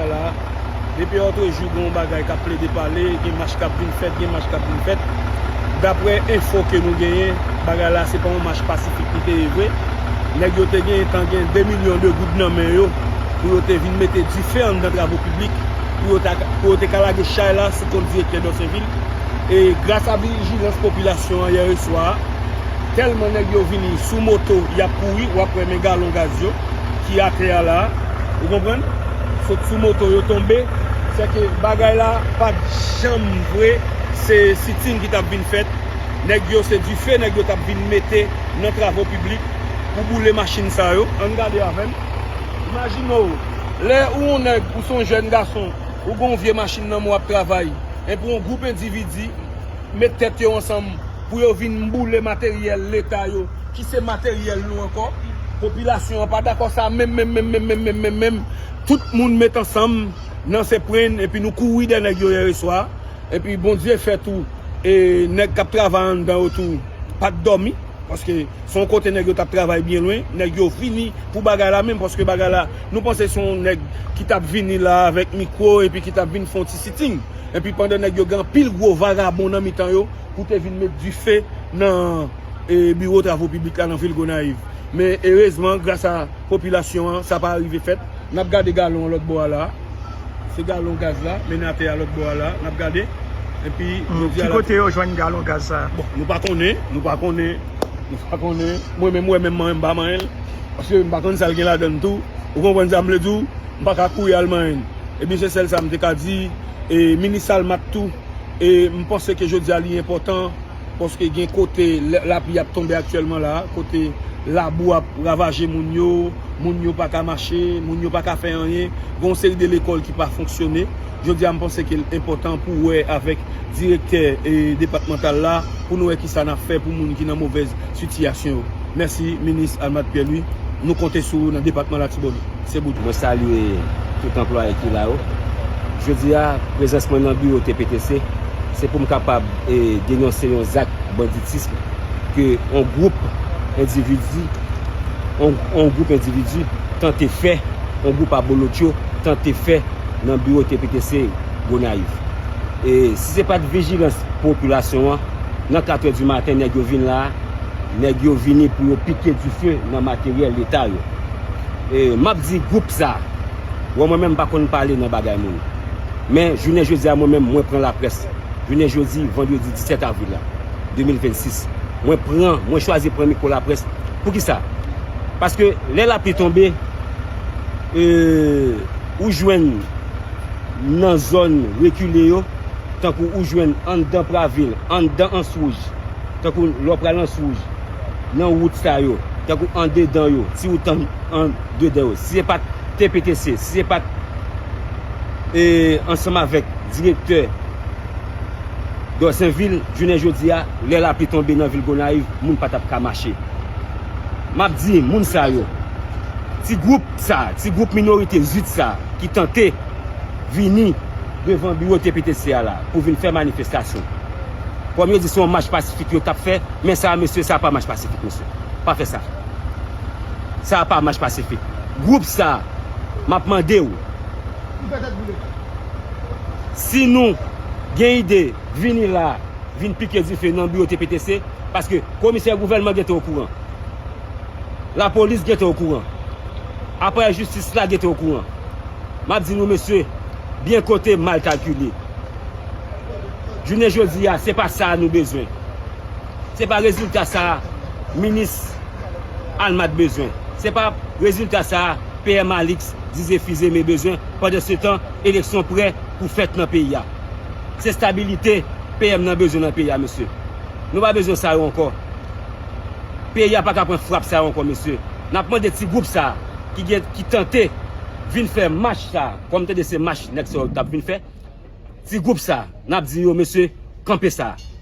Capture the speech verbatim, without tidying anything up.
la, depi lòtrejou gen yon bagay k ap plede pale, gen mach k ap vin fèt, gen mach k ap vin fèt. Daprè enfo ke nou genyen, bagay la se pa yon mach pasifik li te ye vre. Nèg yo te gentan gen de milyon de goud nan men yo pou yo te vin mete dife anndan travo piblik, pou yo ta, pou yo te ka lage chay la sou kont direktè Dòsenvil. E gras a vijilans popilasyon an yè swa, tèlman nèg yo vini sou moto, y ap kouri, w ap wè men galon gaz yo ki atè a la, ou konprann? Sot sou moto, yo tonbe. Sèke bagay la pa t janm vre se sitin ki t ap vin fèt. Nèg yo se dife, nèg yo t ap vin mete nan travo piblik pou boule machin sa yo. Ann gade avè m. Imajine w, lè ou yon nèg, ou se yon jèn gason, ou gen yon vye machin nan men w ap travay, enpi yon gwoup endividi met tèt yo ansanm pou yo vin boule materyèl Leta yo, ki se materyèl nou ankò. Popilasyon an pa dakò sa menm, menm, menm, menm, menm, menm, menm, menm. Tout moun met ansanm nan Sen Pwen, epi nou kouri dèyè nèg yo yè swa. Epi Bondye fè tou, e nèg k ap travay anndan yo tou pa t dòmi, paske se yon kote nèg yo t ap travay byen lwen, nèg yo vini pou bagay la menm, paske bagay la, nou panse se yon nèg ki t ap vini la avèk mikwo epi ki t ap vin fè yon ti sitin. Epi pandan nèg yo gen anpil gwo vagabon nan mitan yo pou te vin met dife nan, e, biwo travo piblik la nan vil Gonayiv. Men erezman, gras a popilasyon an, sa pa rive fèt. N ap gade galon an lòt bò a la. Se galon gaz la, men atè a lòt bò a la. N ap gade. Epi, hmm, jodi a ki la, kote yo jwenn galon gaz sa? Bon, nou pa konnen, nou pa konnen, nou pa konnen. Mwen menm, mwen menm, mwen menm, m pa manyen l. Paske m pa konn sa l gen ladan l tou. Ou konprann sa m vle di w? M pa ka kouri al manyen l. Ebyen, se sèl sa m te ka di. E minis Almat tou, e m panse ke jodi a li enpòtan, paske gen kote la-, lapli ap tonbe aktyèlman la, kote labou ap ravaje moun yo, moun yo pa ka mache, moun yo pa ka fè anyen. Gen yon seri de lekòl ki pa fonksyone. Jodi a, m panse ke l enpòtan pou wè avèk direktè, e, depatmantal la, pou nou wè kisa n ap fè pou moun ki nan movèz sitiyasyon yo. Mèsi, minis Almat Pierre Louis. Nou konte sou ou nan depatman Latibonit. Se bout. Mwen salye tout anplwaye ki la yo. Jodi a, prezans mwen nan biwo T P T C, se pou m kapab, e, denonse yon zak banditism ke yon gwoup endividi, yon, yon gwoup endividi tante fè, yon gwoup abolotcho tante fè nan biwo T P T C Gonayiv. E si se pa t vijilans popilasyon an, nan kat è di maten, nèg yo vin la, nèg yo vini pou yo pike dife nan materyèl Leta yo. E m ap di gwoup sa, bon, mwen menm m pa konn pale nan bagay moun. Men jounen jodi a, mwen menm, mwen pran laprès. Jounen jodi, vandredi disèt avril la, de mil vennsis, mwen pran, mwen chwazi pran mikwo laprès. Poukisa? Paske lè lapli tonbe, e, ou jwenn nan zòn rekile yo, tankou ou jwenn anndan Pravil, anndan Anse Rouge, tankou lè w pral Anse Rouge, nan wout sa yo, tankou andedan yo, ti wout an, andedan yo. Si se pa t T P T C, si se pa t, e, ansanm avèk direktè Dòsenvil, jounen jodi a, lè lapli tonbe nan vil Gonayiv, moun pa t ap ka mache. M ap di moun sa yo, ti gwoup sa, ti gwoup minorite zwit sa ki tante vini devan biwo T P T C a la pou vin fè manifestasyon. Kòm yo di se yon mach pasifik yo t ap fè, men sa, mesye, sa pa mach pasifik, mesye. Pa fè sa. Sa pa mach pasifik. Gwoup sa, m ap mande w, si nou gen ide vini la, vin pike dife nan biwo T P T C, paske komisè gouvènman gentan okouran. Lapolis gentan okouran. Aparèy jistis la gentan okouran. M ap di nou, mesye, byen konte, mal kalkile. Jounen jodi a, se pa sa a nou bezwen. Se pa rezilta sa a minis Almat bezwen. Se pa rezilta sa a P M Alix Dize Fils-Aimé bezwen. Pandansetan, eleksyon prè pou fèt nan peyi a. Se estabilite P M nan bezwen nan peyi a, mesye. Nou pa bezwen sa yo ankò. Peyi a pa ka pran frap sa yo ankò, mesye. N ap mande ti gwoup sa a ki gen, ki tante vin fè mach sa a, kòm tande se mach nèg sa yo t ap vin fè. Ti gwoup sa a, n ap di yo, mesye, kanpe sa a.